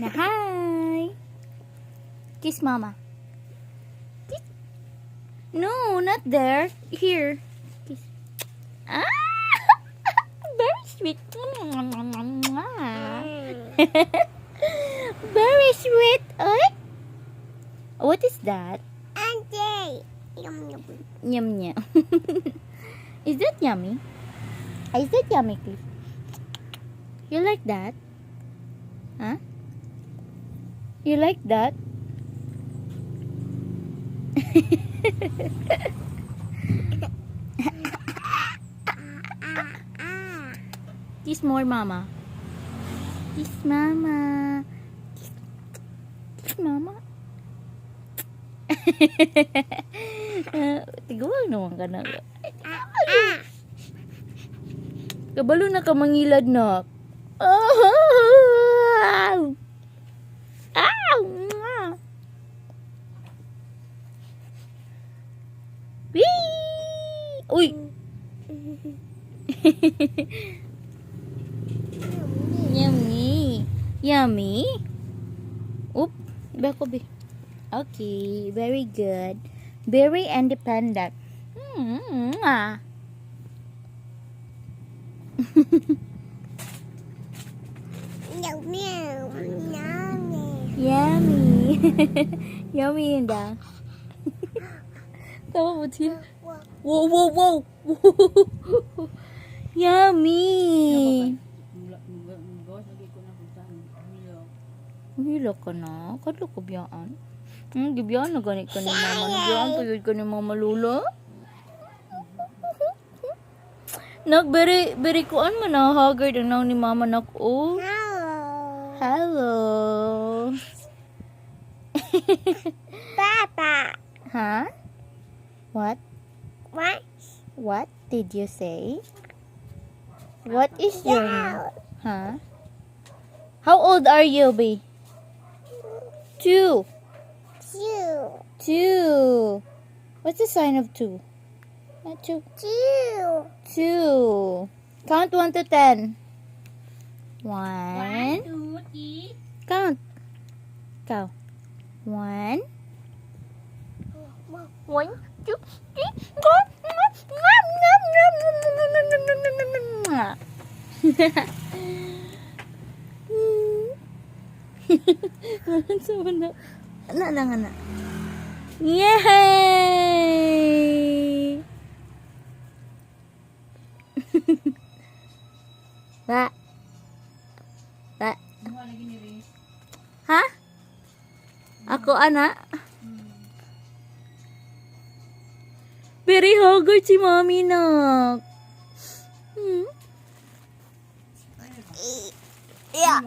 Na hi. Kiss Mama. Kiss. No, not there. Here. Kiss. Ah! Very sweet. Very sweet. Oy. What is that? Auntie. Yum, yum. Yum yum. Is that yummy? Is that yummy, Cliff? You like that? Huh? You like that? Ah. Kiss more, Mama. Kiss Mama. Kiss, kiss Mama. Tiguang naman ka na. Ah. Kabalo na ka mangilad na. Oh! Ah! Mwah! Whee! Uy! Yummy. Yummy. Oop. Back be. Okay, very good. Very independent. Ah. Yum, yum. Yummy. Yummy. Yummy yun daw. Tama mo, Tin? Whoa. Yummy. Hila ka na. Kadlo ko biyaan. Gibiyaan na ganit ka ni Mama. Nagibiyaan pa yun ka ni Mama Lola. Nak, very, very kuan man na haggard ang naong ni Mama nak. Oh. Hello. Hello. Papa. Huh? What? What? What did you say? What is your name? Huh? How old are you, B? 2. 2. 2. What's the sign of 2? Not 2. 2. 2. Count 1 to 10. 1. 2, 3. Count. Go. 1. 1, 2, 3, 4. Nom, nom, nom, nom, nom, nom, nom, nom, nom, nom, nom. So, na. Ana lang, ana. Yay! Ba. Ba. Ha? Ako, ana? Very haggard si Mami, nak. Yeah.